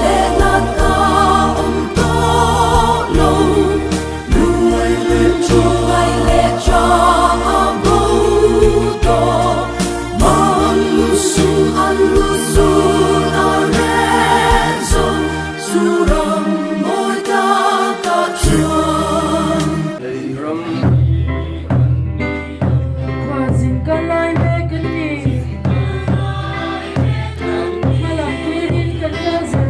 Leh nat a awm tawh lo. Thu ngai leh cha a bo tawh. Mang sun an lu sun a reh zo. Chu ram mawi takah chuan. Lei ram hi kan ni lo. Khuazin ka lai mek an ni. Hmalam tuirin kan kal zel.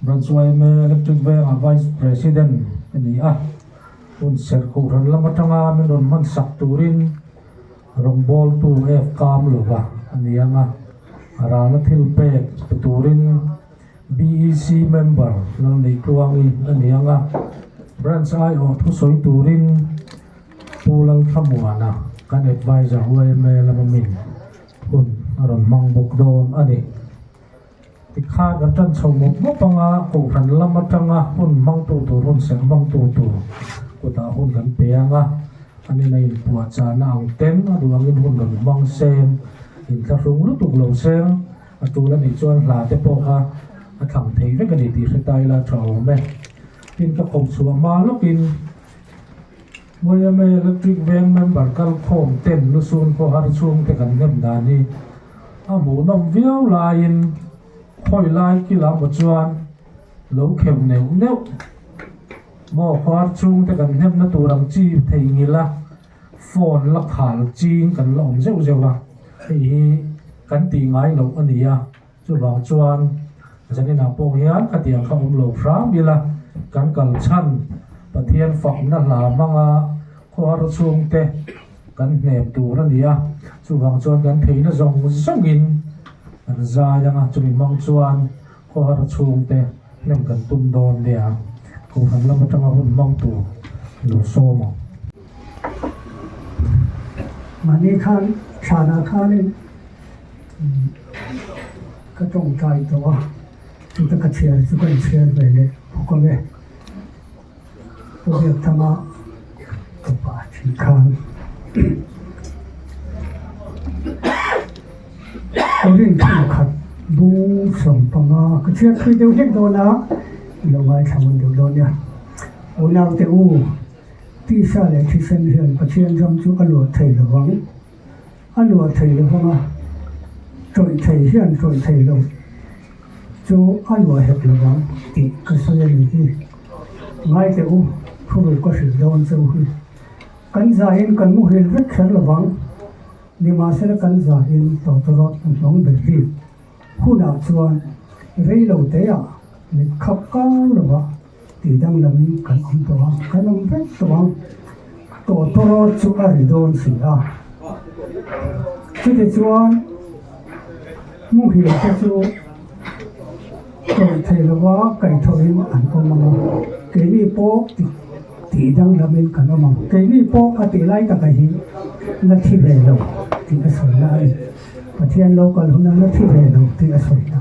Branch yma Electric Vengah Vice President a ni a, hun serh kohhran lam atanga min rawn hman sak turin rawngbawltu F Kam lova a ni ang a, a ralna thil pek pe turin BEC member Lalneitluangi a ni ang a, Branch aiawh thusawi turin Pu Lalthlamuana kan Adviser yma lama min hun a rawn hmang bawk dawn a ni. Tikhan kan tan chho mawp mawp anga kohhran lam atanga hun hmangtu tur hun serh hmangtu tur kutah hun kan pe ang a, an ina inpuahchahna ang ten a duh angin hun rawn hmang seng, inthlahrung lutuk lo seng a tul a nih chuan hla te pawh kha a thlang thei vek a ni tih hre ta ila tha awm e. Tin ka koh chhuah hma lawkin. Yma Electric Veng member kalkhawm ten lusun khawhar chhungte kan hnem dan hi a hmuhnawm viau laiin khawi lai kila maw chuan lo kheuh neuh neuh maw khawhar chhungte kan hnemna tur ang chi thei ngila phone la khal ching kan la awm zeuh zeuh a, hei hi kan tih ngai loh a ni a. Chuvang chuan zaninah pawh hian khatiang kha awm lo hram ila, kan kal chhan Pathian fakna hla hmanga khawhar chhungte kan hnem tur a ni a, chuvang chuan kan theihna zawng zawngin kan zai ang a, chumi hmang chuan khawhar chhungte hnem kan tum dawn nia, Kohhran lam atanga hun hmang tur lo sawm ang. Mahni khan thlanah khanin. Ka tawngtai tawh a, chuta ka chhiar chu ka inchhiar ve leh bawk ang e. Ka biak thanga ka pa thin khan ka rin thung khat bung 15 ka chhiar thui deuh hlek dawn a, i lo ngaithla ngun deuh dawn nia. Unaute u, tisa leh thisen hian Pathian ram chu a luah thei lo vang. A luah thei lo vang a, tawih thei hian tawih thei lo chu a luah hek lo vang tih ka sawi a ni hi. Ngai teh u, thuruk ka hrilh dawn cheu hi. Kan zahin kan muhil vek kher lo vang, nimahsela kan zahin tawtawrawt an hlawng ber bik hunah chuan rei lo teah mit khap kar lova tih danglamin kan awm tawh a, kan awm vek tawh ang. Tawtawrawt chu a ri dawn si a. Chutichuan muhil te chu tawih thei lova kaihthawhin an awm ang a, keini pawh tih danglamin kan awm ang. Keini pawh a tih lai takah hi la thi ve lo tih a sawi na a ni. Pathian lo kal huna la thi ve lo tih a sawi na.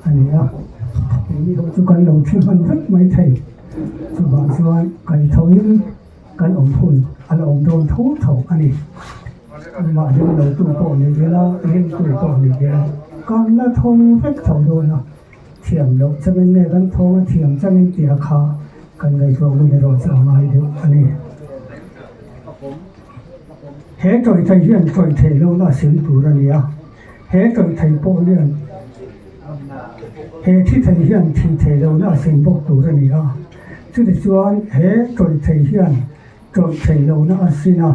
A ni a, keini ho chu kan lo thi hman vek mai thei. Chuvang chuan kaithoin kan awm hun a la awm dawn tho tho a ni. Amah ring lotu pawh ni ila, ringtu pawh ni ila, kan la tho vek tho dawn a. Thiam loh changin nge kan thawng a, thiam changin tia kha kan ngaihtuah ngun erawh chu a ngai deuh a ni. He tawihthei hian tawihthei lohna a sim tur a ni a. He tawih thei pawh hian he thi thei hian thi thei lohna a sin bawk tur a ni a. Chutichuan he tawih thei hian tawih thei lohna a sin a,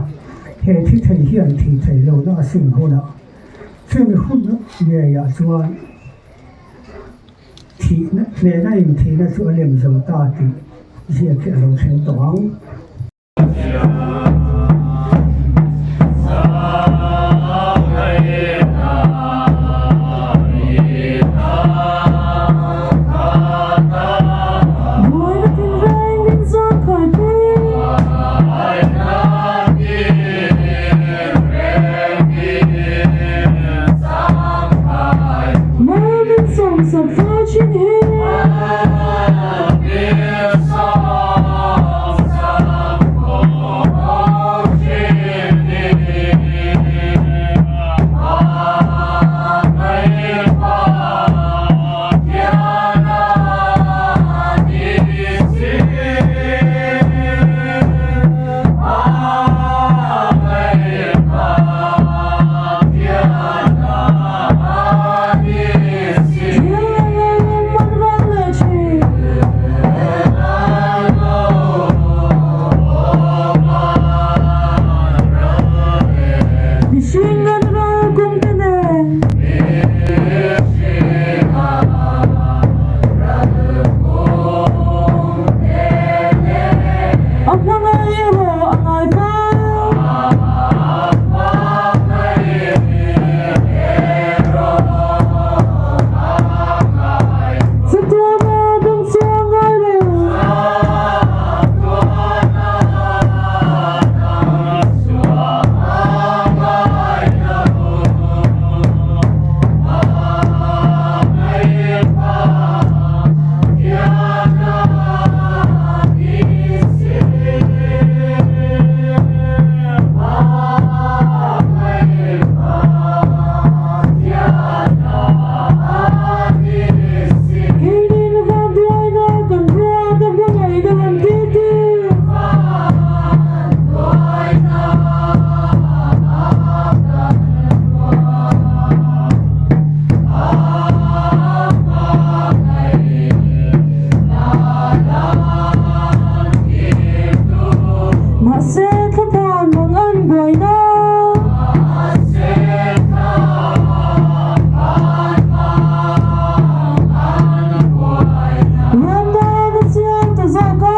he thi thei hian thi thei lohna a sin hunah chumi hun ngeiah chuan thihna hnehna in thihna chu a lem zo ta tih ziak hi a lo thleng tawh ang. Mahse thlaphan mang an buaina. Ruamdan a siam ta zawk a.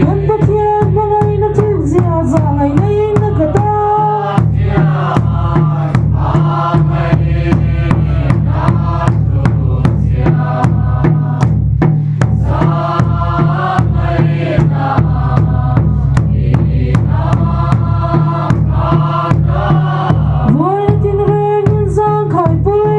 Kan Pathian hmangaihna thukzia zah ngaihnain a khat a. Vawi tin reng in zang khai pui.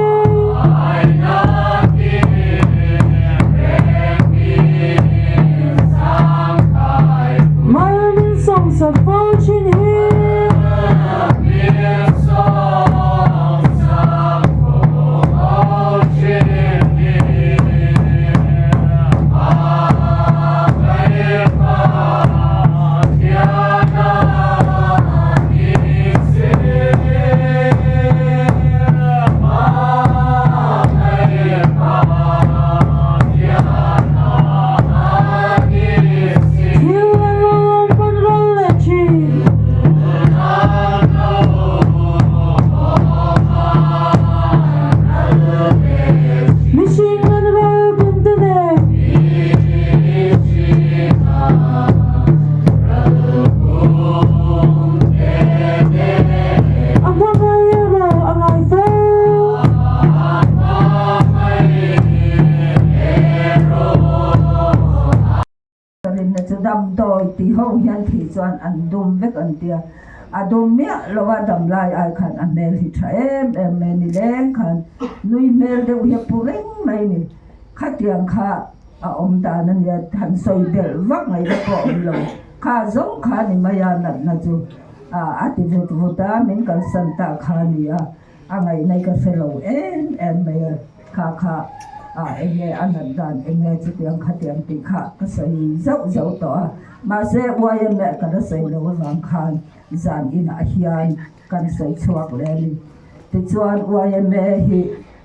Mal min sawm sak fo thin hi. Thil an lo awm pan ral leh thin. Mihring an ral kum te nen. A hmangaih erawh a ngai fo. Ka rinna chu damdawi tih ho hian thih chuan an dum vek an tia, a dum miah lo a damlai ai khan a hmel hi tha em em mai a ni leng khan nui hmel deuh hi a pu reng mai a ni, khatiang kha a awm dan a nia han sawi belh vak mai te pawh a awm lo, kha zawng kha a ni mai a natna chu a ti vut vut a min kalsan ta kha a ni a. A ngaihna i ka hre lo em em mai a, kha kha ah eng nge a nat dan eng nge chutiang khatiang tih kha ka sawi zauh zauh tawh a, mahse YMA ka la sawi lo avang khan zan inah hian kan sawi chhuak leh a ni. Tichuan YMA hi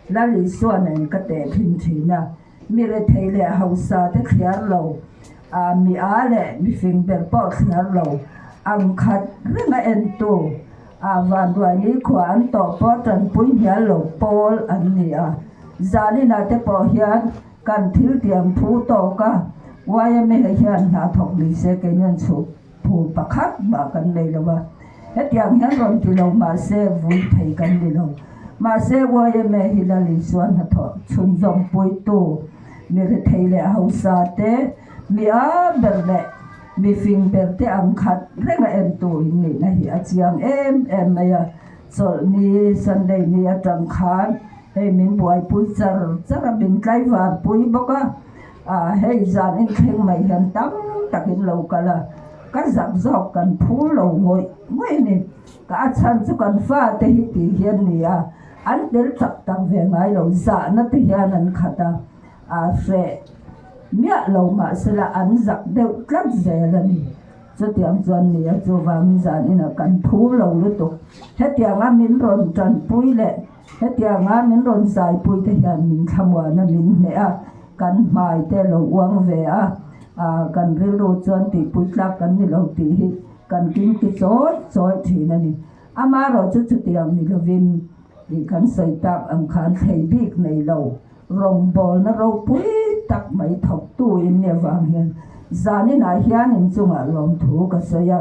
Lal Isua nen ka teh thin thin a, mi rethei leh hausa te thliar lo, ah mi a leh mifing ber pawh thliar lo ang khat renga entu Ah Vanduaini khua an tawh pawh tanpui hnial lo pawl an ni a, Zaninah te pawh hian kan thil tiang phu tawk a, YMA hian hna thawk ni se keinian chhuh phu pakhat mah kan nei lo a, hetiang hian rawn ti lo mahse vui thei kan ni lo. Mahse YMA hi Lal Isua hnathawh chhunzawm puitu mi rethei leh hausa te mi a ber leh Mi fing ber te ang khat reng a en tur in nihna hi a chiang em em mai a, chawlhni Sunday ni atang khan hei min buaipui char char a, min tlaivar pui bawk a, ah hei zan inthleng mai hian tam takin lo kal a, ka zak zawk kan phur lo ngawih ngawih a ni, ka a chhan chu kan fate hi tih hi an ni a, an tel chak tak ve ngai lo zahna te hian an khat a, ah hreh. Miah lo mahsela an zak deuh tlat zel a ni. Chutiang chuan ni a chuvangin zaninah kan phu lo lutuk. Hetianga min rawn tanpui leh hetianga min rawn zaipui te hian min thlamuan a, min hneh a, kan hmai te lo uang ve a, kan rilru chuan tihpui tlak kan ni lo tih hi kan kimki chawi chawi thin a ni. Amaherawh chu chutiang ni lovin tih kan sawi tak ang khan thlei bik nei lo. Rawngbawlna ropui tak mai thawktu in nih avang hian Zaninah hian inchungah lawmthu ka sawi a,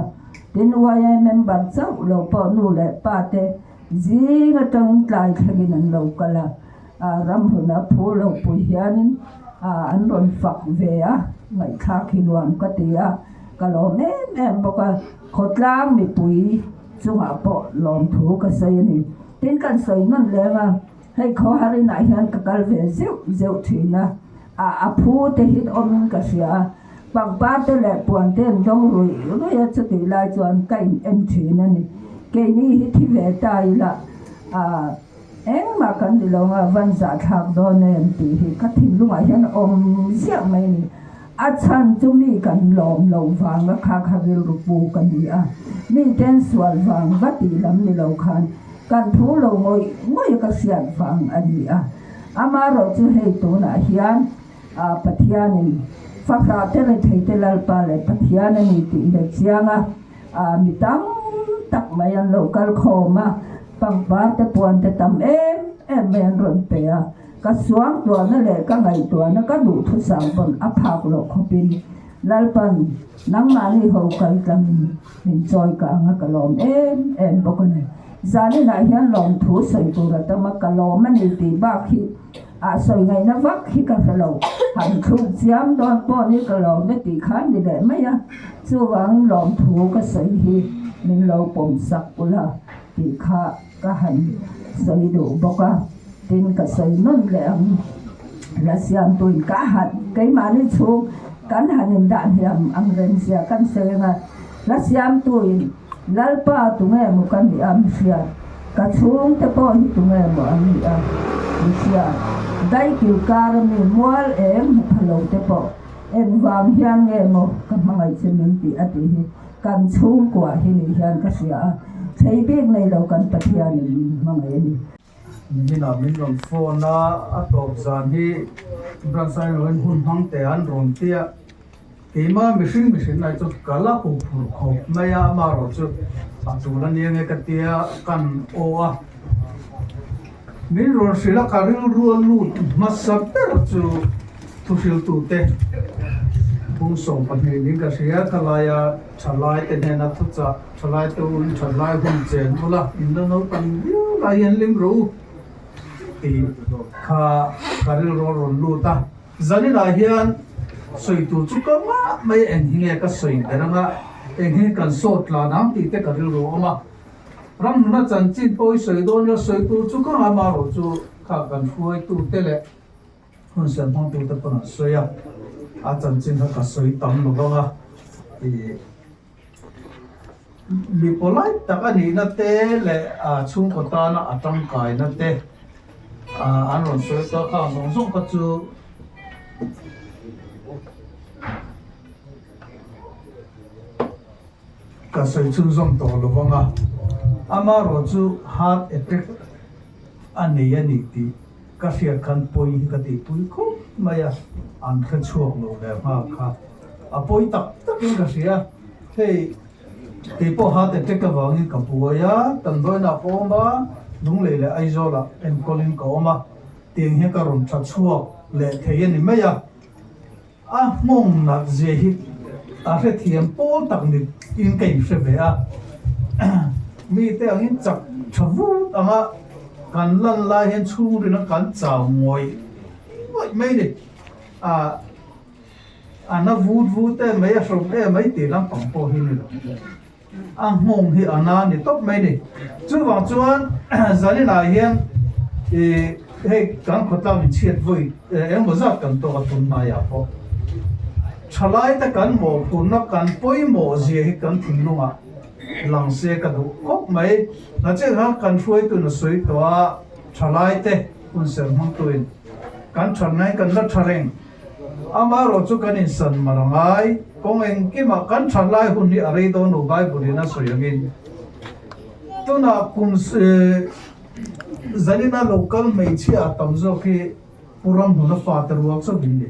tin YA member chauh lo pawh nu leh pa te zing atangin tlai thlengin an lo kal a, ramhluna phu lo pui hianin an rawn fak ve a, ngaihthlak hi nuam ka ti a, ka lawm em em bawk a, khawtlang mipui chungah pawh lawmthu ka sawi a ni. Tin kan sawi nawn leng a, hei khawhar inah hian ka kal ve zeuh zeuh thin a, a phu te hi awmin ka hria a, pangpar te leh puan te an dawng ruih ruih a, chutih lai chuan ka in en thin a ni. Keini hi thi ve ta ila ah engmah kan ni lo a, van zahthlak dawn em tih hi ka thinlungah hian awm ziah mai a ni. A chhan chu mi kan lawm loh vanga kha kha rilru pu ka ni a, miten sual vang va tih lam ni lo khan kan thu lo ngawih ngawih a ka hriat vang a ni a. Amaherawh chu hei tunah hian Pathianin fahrah te rethei te Lalpa leh Pathian a ni tih hi a chiang a, mi tam tak mai an lo kal khawm a, pangpar te puan te tam em em mai an rawn pe a, ka suangtuahna leh ka ngaihtuahna ka duhthusam pawn a phak loh khawpin Lalpan nangmahni ho kal tlangin min chawi ka ang a, ka lawm em em bawk a ni. Zaninah hian lawmthu sawi tur a tam a, ka lawm a ni tih bak hi ah sawi ngaihna vak hi ka hre lo. Han thluk chiam dawn pawh ni ka lawm e tih kha ni leh mai a, chuvangin lawmthu ka sawi hi min lo pawm sak ula tih kha ka han sawi duh bawk a, tin ka sawi nawn leh ang. La siamtuin ka han keimahni chhung kan han indah hniam ang reng zia kan sawi ang a, la siamtuin Lalpa tunge maw ka nih a mihriat, ka chhungte pawh hi tunge maw an nih a mihriat, daikil kar ami mual eng hmu pha lo te pawh engvang hian nge maw ka hmangaih che min tih a tih hi kan chhungkua hi nih hian ka hria a, thlei bik nei lo kan Pathianin min hmangaih a ni. Niminah min rawn phone a, a tawp zan hi branch aiawhin hun hmang teh an rawn ti a, keimah mihring mihring lai chu ka la huh phur khawp mai a, amaherawh chu a tul a nia nge ka tia kan aw a, min rawn hrilh a ka rilru a lut hmasa ber chu thuhriltute 22 niin ka hria, khalaia thalaite hnena thuchah. Thalai te u, thalai hun chen ula, in la naupang viau lai hian hlim rawh u tih kha ka rilru a rawn lut a. Zaninah hian sawi tur chu ka mah mai a, eng hi nge ka sawi ber anga, eng hi kan sawt tlan ang tih te ka rilru a awm a. Ramhluna chanchin pawh i sawi dawn ila sawi tur chu ka ngah mah rawh chu kha kan hruaitu te leh hun ser hmangtu te pawn an sawi a, a chanchin kha ka sawi tam lo vang a tih. Mi polite tak a nihna te leh chhungkaw tana a tangkaina te an rawn sawi tawh a, khang zawng zawng kha chu ka sawi chhunzawm tawh lo vang a, amaherawhchu heart attack a nei a ni tih ka hriat khan pawi hi ka tihpui khawp mai a, an hre chhuak lo leh nghal kha a pawi tak takin ka hria. Hei kei pawh heart attack avangin ka buai a, damdawiinah ka awm a, Lunglei leh Aizawlah enkawlin ka awm a, tiang hian ka rawn tha chhuak leh thei a ni mai a. A nghawng nat zia hi a hrethiam pawl tak ni in ka inhre ve a, mite angin chak tha vut anga kan lan lai hian chhungril a kan chau ngawih ngawih mai ni. A a na vut vut em mai, a hrawm em mai tih lampang pawh hi ni lo. A nghawng hi a na ni tawp mai ni. Chuvang chuan Zaninah hian ih hei kan khawtlang in chhiat vawi engemaw zat kan tawk a tun hnaiah pawh thalai te kan mawhphurhna kan pawimawh zia hi kan thinlungah lang se ka duh khawp mai. Nachin khan kan hruaituin a sawi tawh a, thalai te hun ser hmangtuin kan that ngai kan la tha reng. Amaherawh chu kan insan mar a ngai. Kawng engkimah kan that lai hun hi a rei dawn lo Bible in a sawi angin. Tunah kum zanina local hmeichhia a tam zawk hi Pu Ramhluna fate rual chauh in ni.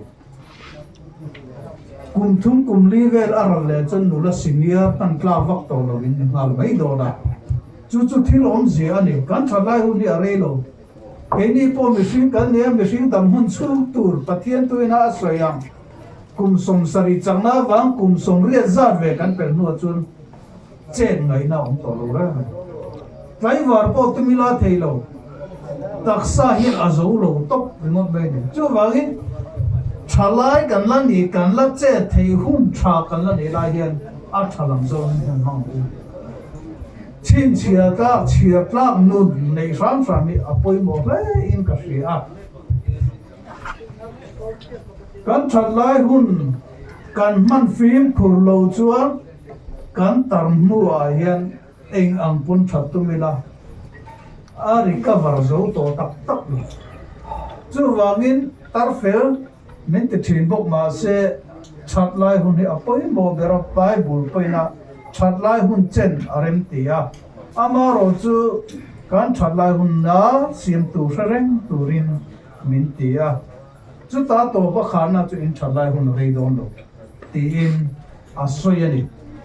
Kum thum kum li vel a ral leh chuan nula senior hman tlak vak tawh lo in ni nghal mai dawn a. Chu chu thil awmzia a ni. Kan that lai hun hi a rei lo. Keini pawh mihring kan ni a, mihring dam hun chhung tur Pathian tuina a sawi ang. Kum 70 chakna avang kum 80 zat ve kan pelh hnuah chuan chet ngaihna a awm tawh lo reng a ni. Tlaivar pawh tumila thei lo, taksa hian a zo lo tawp ringawt mai a ni. Chuvangin thalai kan la nih, kan la chet thei hun tha kan la neih lai hian a tha lam zawngin hian hmang u. Chhinchhiah tlak, chhiar tlak nun neih hram hram hi a pawimawh hle in ka hria a. Kan that lai hun kan hman fimkhur lo chuan kan tar hnuah hian eng ang pawn that tum ila a recover zo tawh tak tak lo. Chuvangin tar fel min ti thin bawk mahse that lai hun hi a pawimawh ber a, Bible pawina that lai hun chen a rem ti a. Amaherawh chu kan that lai hunna siamtu hre reng turin min ti a, chuta tawpa kharna chu in that lai hun a rei dawn lo tiin a sawi a ni.